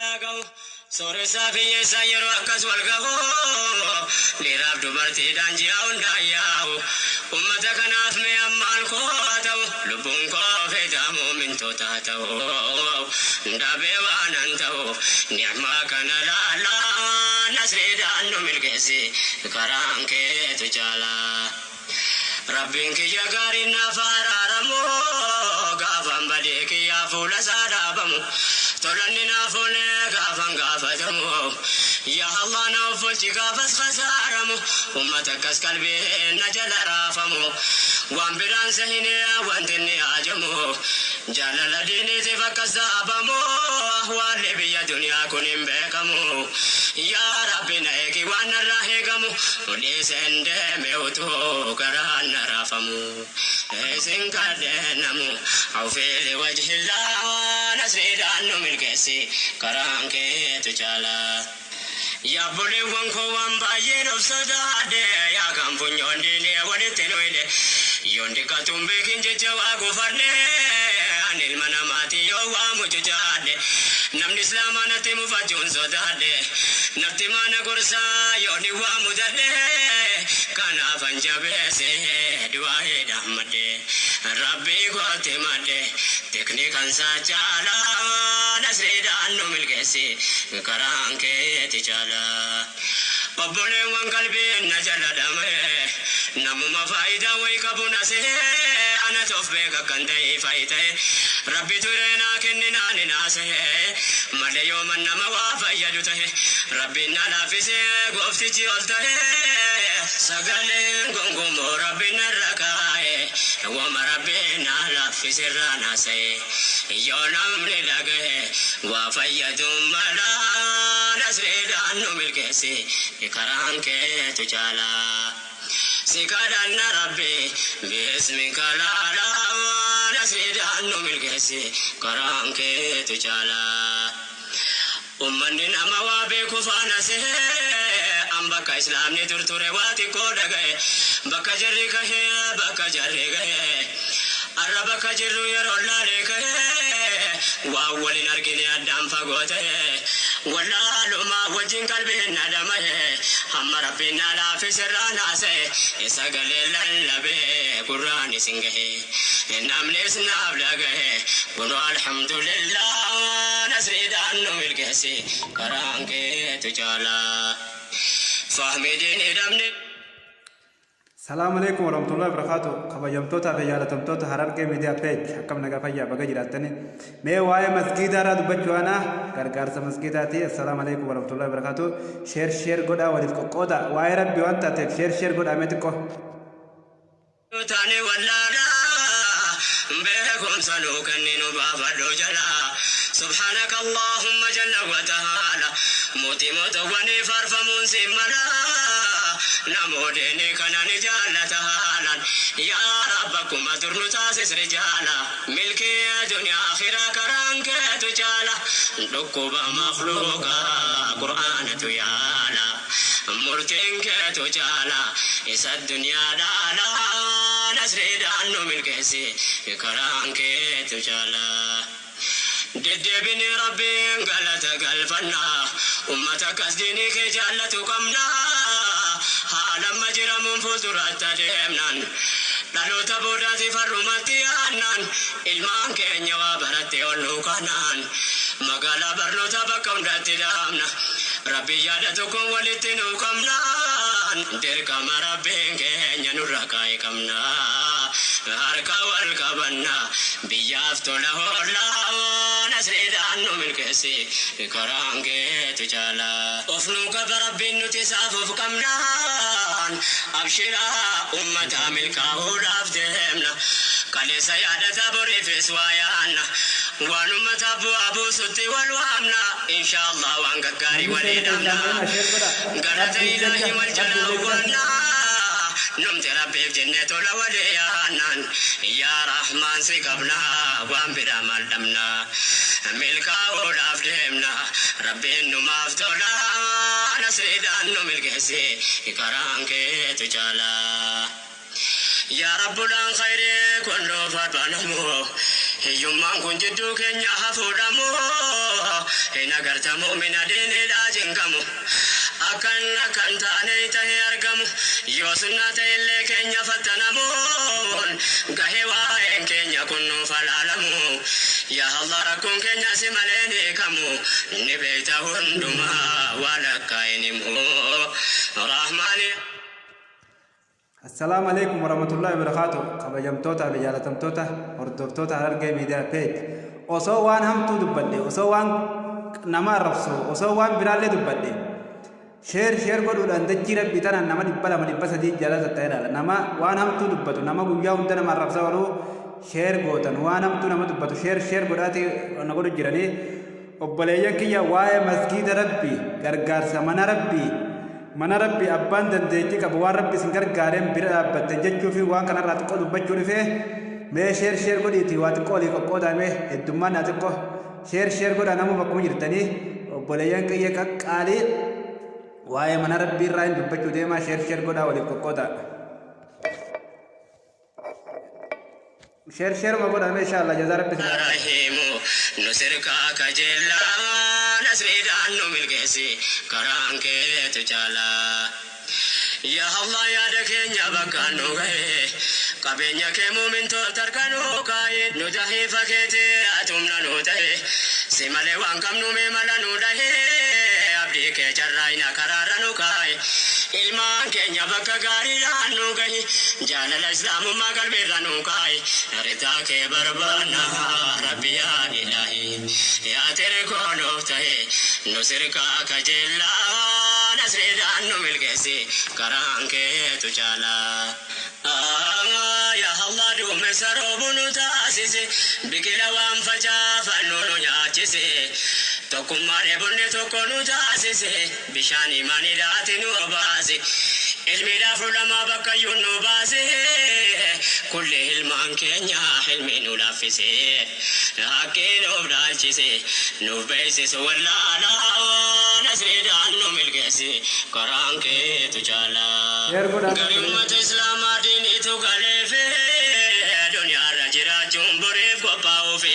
Ga'u sooressaa fi hiyyeessaa yeroo akkas wal gahu, dhiiraaf dubartiidhaan ji'a hundaan yaa'u. Ummata kanaaf mee ammaal koo haa ta'u, lubbuun koo fidaa mu'mintoota haa ta'u, dhabee waanan ta'u ni'maa kana laalaa, nasriidhaan nu milkeessi, karaan keetu caalaa. Rabbiin kiyya gaariin naaf haa araaramu, gaafan badii kiyyaa fuula isaa dhaabamu, tolanni naaf oolee gaafan gaafatamu. Yaa Allah, na offolchi gaafas khasaaramu, ummata akkas qalbiin na jala raafamu. Waan biraan sehinee wanti inni haajamu, jaalala diiniitiif akkas dhaabamu, ahwaalli biyya duniyaa kun hin beekamu. Yaa Rabbi, na eegi waan narraa eegamu, dhiiseen deeme utuu garaan na raafamu. Isin kadheennamu awfiili wajhillaa, nasriidhaan nu milkeessi, karaan keetu caalaa. Yaabboleewwan koo, waan baay'een of sodaadhe, yaa kan funyoon diinee walitti nu hidhe. Yoon xiqqaatuun beekin jecha waa gufadhe, ani ilma namaati yoo waa mucucaadhe. Namni Islaamaa natti mufachuun sodaadhe, natti maana gorsaa yoon waa mudadhe. Kanaafan jabeesse du'aayeedhaan madde, Rabbii kootti madde, teknikan isaa caalaa, nasriidhaan nu milkeessi, karaan keeti caalaa. Obboleewwan qalbiin na jala dhame, namuma faayidaa wayi qabu na sehe, anatu of beeka kan ta'e fayi ta'e. Rabbitu ireenaa kenninaan naasee malee yooman nama waa fayyadu tahe. Rabbiin na laaffisee gooftichi ol tahe, sagaleen gongumoo Rabbiin narra kaa'e, wama Rabbiin na laaffise irraa naasa'e. Yoo namni dhagahe waa fayyadu mala, nasriidhaan nu milkeessi, karaan keetu caalaa. Si kadhanna Rabbi bismika laalaa, nasriidhaan nu milkeessi, karaan keetu caalaa. Ummanni nama waa beeku faana sehee, an bakka Islaamni turture waa xiqqoo dhagaye, bakka jarri kahee, bakka jarri gahe, arra bakka jirru yeroo laalee kahee, waan walin argine addaan fagoo ta'e, wallaalumaa wajjin qalbiin na dhamaye. Hamma Rabbiin na laaffise irraa naasa'e, sagalee lallabee gurraan isin gahe, namnis naaf dhagahe. Kunoo alhamdulillah, nasriidhaan nu milkeessi, karaan keetu caalaa. Fahmi diinii dhabne. Salaamu alaikum warahmatullahi wabarakatuh. Kabajamtoota fi jaalatamtoota Harargee Miidiyaa Page, akkam nagaa, fayyaa, baga jiraattanii. Mee waa'ee masgiidaa irraa dubbachuu ana gargaarsa masgiidaati. Assalaamu alaikum warahmatullahi wabarakatuh. Share share godhaa, waliif qoqqooda. Waa'ee Rabbi waan taateef share share godhaa mee xiqqoo. Tani wallaalaa beekumsa nuu kenninu baafadhu jalaa. Subhaanaka Allahumma jalla wa ta'ala, mootii mootowwanii faarfamuun si mala. Namoonni kana ni jaallata haalaan. Yaa Rabba, akkuma dur nu taasis rijaala, milkii duniyaa akhiraa, karaan keetu caala. Dhukkuba makhluuqaa Qur'aanatu yaala, murtiin keetu caala, isa addunyaa dhaala. Nasriidhaan nu milkeessi, karaan keetu caala. Deddeebinee Rabbiin galata galfannaa, ummata akkas diinii kee jaallatu qabna. Haalamma jiramuun fuulduratti adeemnaan, dhaloota boodaatiif har'umatti yaannaan, ilmaan keenya waa baratte ol nuu kanaan, magaalaa barnoota bakka hundatti dhaabna. Rabbiin yaada tokkoon walitti nuu qabnaan, dirqama Rabbiin keenya nurra kaa'e qabna. Harka wal qabanna, biyyaaf tola hoollaa, nasriidhaan nu milkeessi, karaan keetu caala. Of nuu qaba Rabbiin, nuti isaaf of qabnaan, abshiraa ummata, milkaa'uudhaaf deemna. Kaleessa yaadata, boriifis waa yaanna, waan ummataaf bu'aa buusutti wal waamna. Inshaallah waan gaggaarii Namni walii seera dhaamna. keessaan deema, share godhaa. Galata Rabbiif Ilaahi jecha, wal jalaa Rabbiif jecha. hubanna, numti Rabbiif jenne tola walii yaannan. Yaa Rahmaan, si qabna, waan biraa maal dhabna? Milkaa'uudhaaf deemna, Rabbiin numaaf tola, nasriidhaan nu milkeessi, karaan keetu caala. Yaa Rabbulaan khayrii kun nuuf banamu, hiyyummaan kun jidduu keenya hafuudhamu. Hin agarta mu'mina diiniidhaa cinqamu. Akkan akkan taane tahee argamu. Yoo sunnaa ta'ellee keenya fattanamuun gahe waa'een keenya kun nuuf halaalamu. Yaa Allah, rakkoon keenya si malee ni hiikamu. Ni beeyta hundumaa, waan akka hin himu. Rahmaani. Assalaamu alaikum warahmatullahi wabarakatuh. Kabajamtoota fi jaalatamtoota hordoftoota Harargee Miidiyaa Page. Osoo waan hamtuu dubbadhe, osoo waan nama arrabsu, osoo waan biraallee dubbadhe, share share godhuudhaan dachii rabbii tanaan nama 200, 300 jala tatta'eedha. Nama waan hamtuu dubbatu, nama guyyaa hunda nama arrabsaa oolu share gootan, waan hamtuu nama dubbatu share share godhaatii na godhu jiranii. Obboleeyyan kiyya, waa'ee masgiida rabbii, gargaarsa mana rabbii, mana rabbii abbaan dandeettii qabu waan rabbi isin gargaareen bira dhaabbattan jechuu fi waan kanarraa xiqqoo dubbachuu dhufee. Mee share share godhiitii waa xiqqoo olii qoqqoodaa. Mee heddummaan naa xiqqoo share share godhaa namuu bakkuma jirtanii. Obboleeyyan kiyya qaqqaalii, waa'ee mana rabbii irraa hin dubbachuu deemaa. Share share godhaa, waliif qoqqoodaa. Share share ma godhaa insha Allah, jazaa rabbi isin haa Rahimu nu sirkaa kajeellaa, nasriidhaan nu milkeessi, karaan keetu caalaa. Yaa Allah, yaada keenya bakkaan nu gahe, qabeenya kee muumintoota harka nu kaaye, nu dahiifa keetii atumna nu ta'e, si malee waan qabnu mee mala nu dhahe, abdii kee carraayina karaarra nu kaaye, ilmaan keenya bakka gaariidhaan nu gahi, jaalala islaamummaa qalbiirra nu kaaye, ridaa kee barbaanna rabbi yaa ilaahi, yaa tirkoo nuuf ta'e, nu sirkaa kajeellaa, nasriidhaan nu milkeessi, karaan keetu caalaa. Yaa Allah, duumessa roobu nu taasise, biqila waan facaafannu nu nyaachise, tokkummaa dheebonne tokko nu taasise, bishaan imaaniidhaati nu obaase, ilmiidhaaf ulamaa bakkayyuu nu baase, kulli ilmaan keenya ilmi nu laaffise, haqqii nuuf dhaalchise, nuuf beeksisu wallaalaa, nasriidhaan nu milkeessi, karaan keetu caalaa. Share godhaa. Gari ummata islaamaa diiniitu galeefe, duniyaarra jiraachuun boriif qophaa'uufi,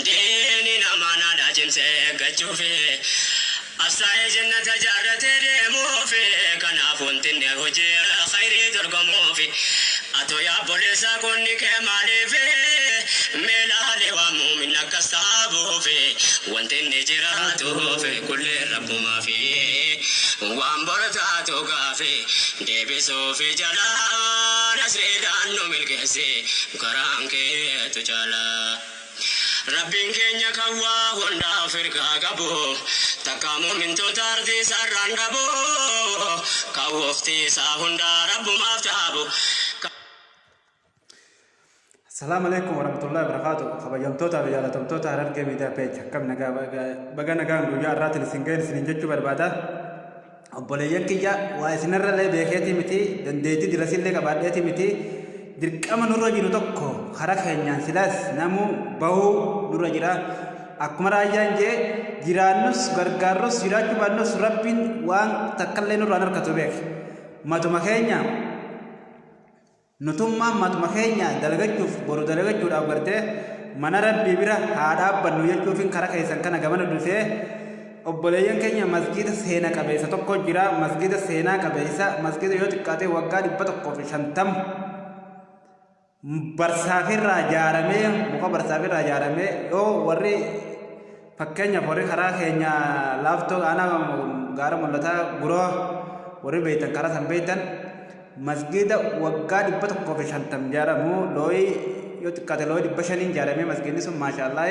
diiniin amaanaadha cimsee eeggachuufi, astaa'ee jannata jaarratee deemuufi, kanaaf wanti inni hojii khayrii dorgomuufi. Atoo yaa obboleessaa, qonni kee maaliifi? Meelaalee waan muumin akkas taabuufi, wanti inni jiraatuufi kullee rabbumaafi, waan bortaatu gaafi deebisuufi jalaa, nasriidhaan nu milkeessi, karaan keetu caalaa. Rabbiin keenya kan waa hundaaf hirkaa qabu, takka muumintoota ardii isaarraan dhabu, kan waqtii isaa hundaa rabbumaaf taabu. Assalaamu alaikum warahmatullahi wabarakatuh. Kabajamtoota fi jaalatamtoota Harargee Miidiyaa Page, akkam nagaa? Baga nagaan guyyaa har'aatiin isin ga'een isiniin jechuu barbaada. Obboleeyyan kiyya, waa isinirra illee beekeetii miti, dandeettii dirasillee qabaadheetii miti. Dirqama nurra jiru tokko karaa keenyaan silaas namuu bahuu nurra jira. Akkuma raayyaan jee, jiraannus gargaarrus jiraachuu baannus rabbiin waan takkallee nurraan harkatu beek. Matuma keenya nutummaan matuma keenya dalagachuuf, boru dalagachuudhaaf gartee mana rabbii bira haa dhaabbannu jechuufin kara keessan kana gamana dhufee. Obboleeyyan keenya, masgiida seena qabeessa tokko jira. Masgiida seenaa qabeessa, masgiida yoo xiqqaate waggaa 150 barsaafirraa ijaaramee, muka barsaafirraa ijaaramee. Yoo warri fakkeenyaaf warri karaa keenya laaftoo aanaa gaara mul'ataa guroo warri beektan, karaa san beektan, masgiida waggaa 150 ijaaramu, looyii yoo xiqqaate looyii 500n ijaaramee. Masgiidni sun maashaallah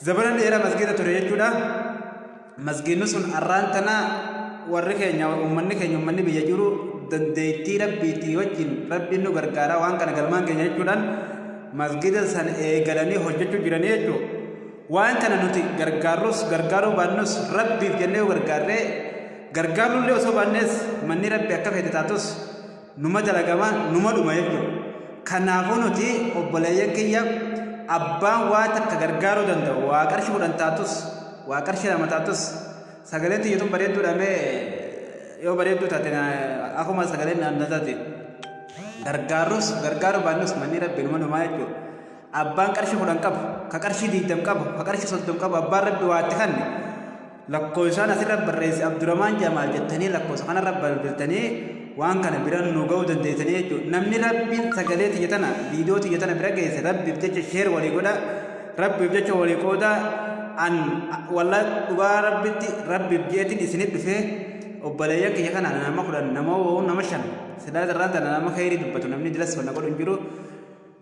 zabana dheeraa masgiida ture jechuudha. Masgiidni sun arraan tana warri keenya, uummanni keenya, uummanni biyya jiru dandeettii rabbiitii wajjin, rabbiin nu gargaaraa, waan kana galmaan keenya jechuudhaan masgiida san eegalanii hojjechuu jiranii jechuudha. Waan kana nuti gargaarrus gargaaruu baannus, rabbiif jennee yoo gargaarree gargaarrullee osoo baannes, manni rabbi akka feete taatus numa dalagama, numa dhuma jechuudha. Kanaafuu nuti obboleeyyan kiyya, abbaan waa takka gargaaruu danda'u, waa qarshii 10 taatus, waa qarshii 2 taatus. Sagaleen tiyya tun bareedduudha mee? Yoo bareedduu taate akkuma sagaleen na taate, gargaarrus gargaaruu baannus manni rabbi numa dhumaa jechuudha. Abbaan qarshii 10 qabu, ka qarshii 20 qabu, ka qarshii 30 qabu, abbaan Rabbi waa itti kanne lakkoofsaan asirra barreesse Abduramaan Jamaal jettanii lakkoofsa kanarra balbiltanii waan kana bira nu ga'uu dandeessanii jechuudha. Namni Rabbiin sagalee tiyya tana, viidiyoo tiyya tana bira geesse Rabbiif jecha sheer walii godha, Rabbiif jecha walii qooda. An wallaahi dhugaa Rabbitti Rabbiif jeetiin isinit dhufee obboleeyyan kiyya kana nama 10, nama woo nama 5 silaa irraan tana nama kheyrii dubbatu namni dilas wanna godhu hin jiru.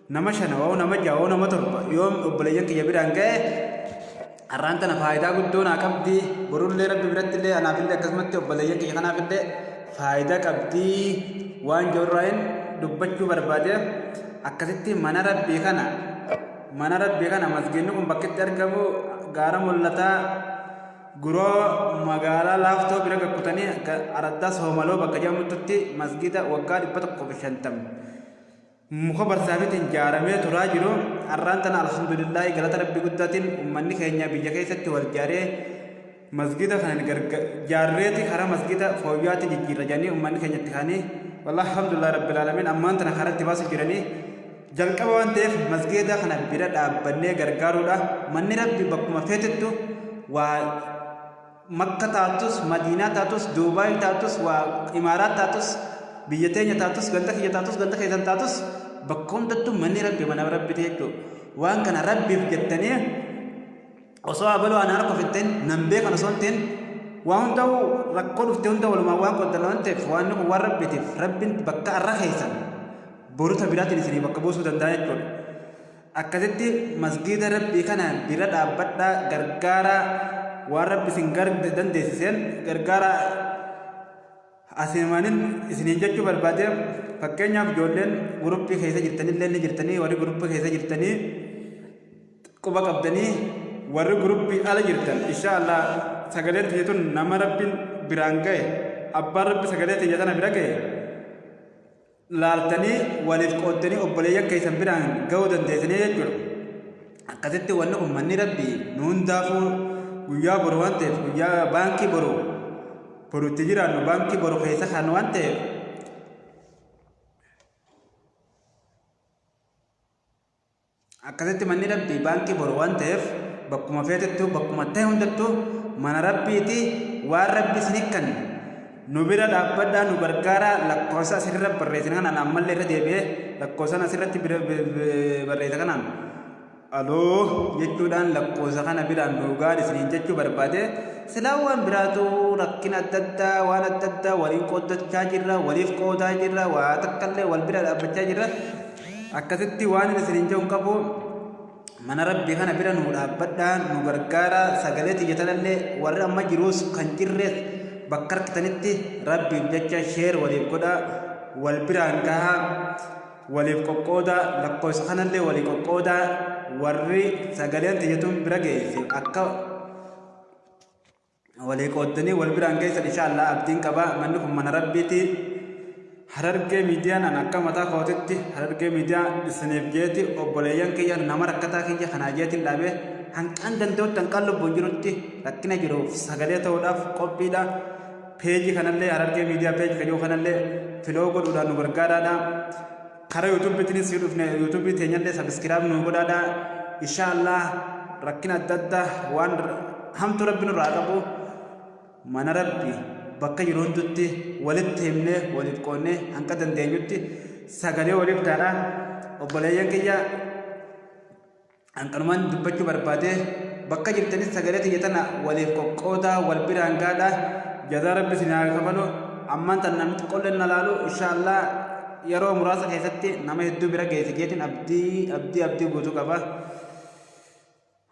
Nama 5 woo nama 6 woo nama 7 yoom obboleeyyan kiyya biraan ga'e har'aan tana faayidaa guddoo naa qabdi, borullee Rabbi biratti illee anaafillee akkasumatti obboleeyyan kiyya kanaafillee faayidaa qabdi waan jirurraayin dubbachuu barbaade. Akkasitti mana Rabbii kana, mana Rabbii kana, masgiidni kun bakki itti argamu gaara mul'ataa Guroo magaalaa Laaftoo bira gakkutanii araddaa Soomaloo bakka jedhamutti masgiida waggaa 150 muka barsaafitiin jaaramee turaa jiru. Har'aan tana alhamdulillaahi galata Rabbi guddaatiin ummanni keenya biyya keessatti wal jaaree masgida kana jaarreeti karaa masgida fooyyaatti jijjiirra jedhanii ummanni keenya itti kaanii, wallahi alhamdulillah rabbil aalamiin, ammaan tana karaa itti baasu jiranii jalqaba waan ta'eef masgida kana bira dhaabbannee gargaaruudha. Manni Rabbi bakkuma feetettu, waa Makka taatus, Madiinaa taatus, Duubaay taatus, waa Imaaraat taatus, biyya teenya taatus, ganda kiyya taatus, ganda keessan taatus, bakka hundattuu manni Rabbi mana Rabbiti jechuudha. Waan kana Rabbiif jettanii osoo abaluu ana harka ofitteen nan beekan osoo hin ta'in, waa hunda'uu rakkoo dhufte hunda walumaan waan qooddanna waan ta'eef, waan kun waan Rabbiitiif Rabbiin bakka arra keessan boruta biraatiin isinii bakka buusuu danda'a jechuudha. Akkasitti masgiida Rabbii kana bira dhaabbadhaa, gargaaraa, waan Rabbi isin dandeessiseen gargaaraa asimaanin isiniin jechuu barbaade. Fakkeenyaaf ijoolleen guruppii keessa jirtanillee ni jirtanii, warri guruppii keessa jirtanii quba qabdanii, warri guruppii ala jirtan insha Allah sagaleen tiyya tun nama Rabbiin biraan ga'e, abbaan Rabbi sagalee tiyya tana bira ga'e laaltanii waliif qooddanii obboleeyyan keessan biraan ga'uu dandeessanii jechuudha. Akkasitti wanni kun manni Rabbii nu hundaafuu guyyaa boru waan ta'eef, guyyaa baankii boru boru itti jiraannu, baankii boru keessa kan waan ta'eef, akkasitti manni Rabbii baankii boru waan ta'eef, bakkuma feetettuu bakkuma ta'e hundattuu mana Rabbiiti. Waan Rabbi isin kanne nu bira dhaabbadhaa, nu gargaaraa. Lakkoofsa asirra barreessine kanaan ammallee irra deebi'ee lakkoofsaan asirratti barreesse kanaan aloo jechuudhaan lakkoofsa kana biraan nu gaadhi isiniin jechuu barbaade. Silaa waan biraatu rakkina adda addaa, waan adda addaa waliin qooddachaa jirra, waliif qoodaa jirra, waa takkallee wal bira dhaabbachaa jirra. Akkasitti waan inni isiniin jedhu hin qabu. Mana Rabbii kana bira nu dhaabbadhaa, nu gargaaraa. Sagalee tiyya tanallee warri amma jiruus kan jirrees bakka harkitanitti Rabbiif jecha sheer waliif godhaa, wal biraan gahaa, waliif qoqqoodaa, lakkoofsa kanallee walii qoqqoodaa. Warri sagaleen tiyya tun bira geesse akka walii qooddanii wal biraan geessan insha Allah abdiin qaba. Manni kun mana Rabbiiti. Harargee Miidiyaan an akka mataa kootitti Harargee Miidiyaa isiniif jeeti, obboleeyyan kiyya, nama rakkataa kiyya kanaa jeetiin dhaabee hanqaan danda'utti, hanqaan lubbuun jirutti rakkina jiruuf sagalee ta'uudhaaf qophiidha. Peejii kanallee, Harargee Miidiyaa peejii kan jiru kanallee filoo godhuudhaan nu gargaaraadha. Karaa yuutuubiitiinis yoo dhufne yuutuubii teenyallee sabiskiraayib nu godhaadha. Insha Allah rakkina adda addaa waan hamtuu Rabbi nurraa qabu mana Rabbi bakka jiru hundutti walitti himnee waliif qoonnee hanqa dandeenyutti sagalee waliif taadha. Obboleeyyan kiyya, hanqanumaan dubbachuu barbaade. Bakka jirtanis sagalee tiyya tana waliif qoqqoodaa, wal biraan gaadha. Jazaa Rabbi isin haa kafalu. Ammaan tan namni xiqqoolleen na laalu insha Allah yeroo muraasa keessatti nama hedduu bira geesse jeetiin abdii abdii abdii guutuu qaba.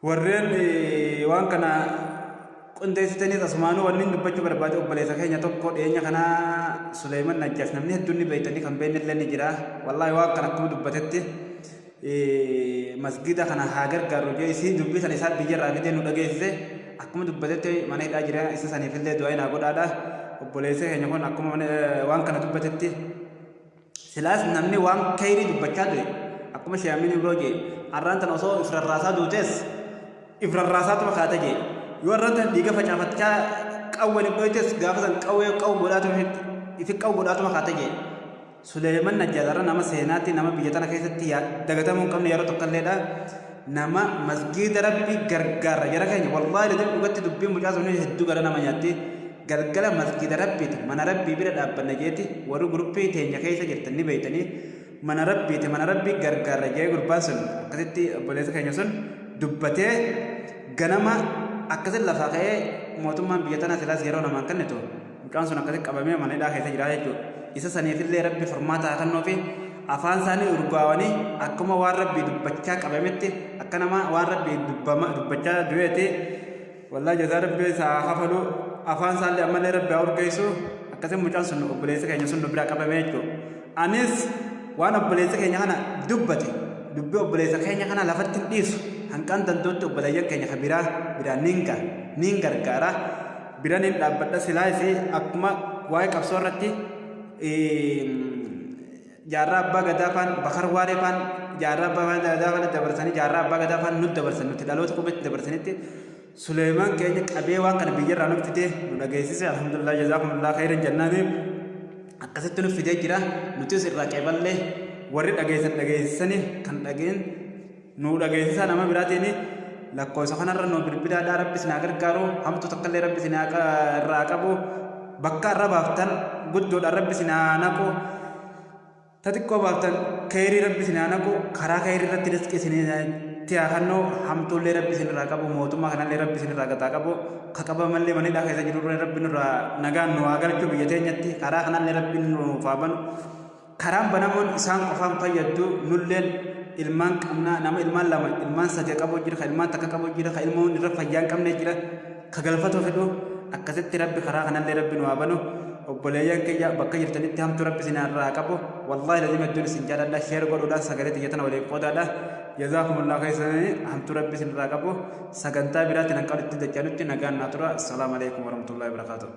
Warreen waan kana qindeessitanis asumaanuu wanni dubbachuu barbaade, obboleessa keenya tokko dhiyeenya kana Suleeman Najjaash namni hedduun ni beektanii, kan beekne illee ni jira. Wallaahi waan kana akkuma dubbatetti masgida kana haa gargaarru jee isii dubbii sana isaa biyyarraa fidee nu dhageessise. Akkuma dubbatetti mana hidhaa jira. Isa saniifillee du'aa naa godhaadha. Obboleessa keenya kun akkuma waan kana dubbatetti, silaas namni waan kayrii dubbachaa ture akkuma Sheehamin Ibroo jee, har'aan tana osoo if rarraasaa duutees if rarraasaatuma kaata jee. Yoo har'aan tana dhiiga facaafachaa qawween if dhoytes, gaafa san qawwee qawu godhaatuma ifi qawu godhaatuma kaata jee. Suleeman Najjaadharra nama seenaatti, nama biyya tana keessatti dagatamuu hin qabne yeroo tokkolleedha. Nama masgiida Rabbii gargaarra jara keenya, wallaahi ladim, dhugatti dubbiin mucaa sunii hedduu gara nama nyaatti. Galgala masgiida Rabbiiti, mana Rabbii bira dhaabbanna jeeti. Warri guruppii teenya keessa jirtan ni beeytanii. Mana Rabbiiti, mana Rabbii gargaarra jee gurbaan sun akkasitti obboleessa keenya sun dubbatee ganama akkasitti lafaa ka'ee, mootummaan biyya tanaa silaas yeroo namaan kennitu, mucaan sun akkasitti qabamee mana hidhaa keessa jira jechuudha. Isa saniifillee Rabbi furmaata haa kennuufi. Afaan isaanii urgaawanii akkuma waan Rabbii dubbachaa qabametti, akka nama waan Rabbii dubbachaa du'eeti. Wallaahi jazaa Rabbi isaa haa kafalu, afaan isaallee ammallee Rabbi haa urgeessu. Akkasiin mucaan sun, obboleessi keenya sun, nu biraa qabame jechuudha. Anis waan obboleessi keenya kana dubbate, dubbii obboleessa keenya kana lafatti hin dhiisu. Hanqaan danda'utti obboleeyyan keenya ka biraa biraan niin ga'a, niin gargaara, bira niin dhaabbadha. Silaayis akkuma waa'ee qabsoo irratti Jaarraa Abbaa Gadaa faan, Bakar Waaree faan, Jaarraa Abbaa Gadaa faan dabarsanii, Jaarraa Abbaa Gadaa faan nutti dabarsan, nuti dhaloota qubetti dabarsanitti, Suleemaan keenya qabee waan kana biyyarraa nuuf fidee nu dhageessise. Alhamdulillah, jazaakumullah khairan jennaani. Akkasitti nuuf fidee jira. Nutis irraa qeeballee, warri dhageessan dhageessisanii, kan dhageen nu dhageessisaa, nama biraatiin lakkoofsa kanarra nu bilbilaadhaa. Rabbi isin haa gargaaru, hamtu takkallee Rabbi isin irraa qabu, bakka irra baaftan guddoodhaan Rabbi isin haa naqu, ta xiqqoo baaftan kheyrii Rabbi isin haa naqu, karaa kheyrii irratti rizqii isin itti haa kennu, hamtuullee Rabbi isin irraa qabu, mootummaa kanallee Rabbi isin irraa gataa qabu, ka qabamallee manidhaa keessa jirurree Rabbi nurraa nagaan nu haa galchu biyya teenyatti, karaa kanallee Rabbi nuuf haa banu. Karaan banamuun isaan qofaan fayyaddu, nulleen ilmaan qabna. Nama ilmaan lama, ilmaan sadi qabu jira, ka ilmaan takka qabu jira, ka ilmoon irra fayyaa hin qabne jira, ka galfatoo fedhu. Akkasitti Rabbi karaa kanallee Rabbi nu haa banu. Obboleeyyan kiyya, bakka jirtanitti hamtuu Rabbi isin irraa qabu. Wallaahi lazim hedduun isin jaaladha. Share godhuudhaan sagalee tiyya tana waliif qoodaadha. Jazaakumullah keessanii, hamtuu Rabbi isin irraa qabu. Sagantaa biraatiin hanqa walitti dachaanutti nagaan naa tura. Assalaamu alaikum warahmatullahi wabarakatuh.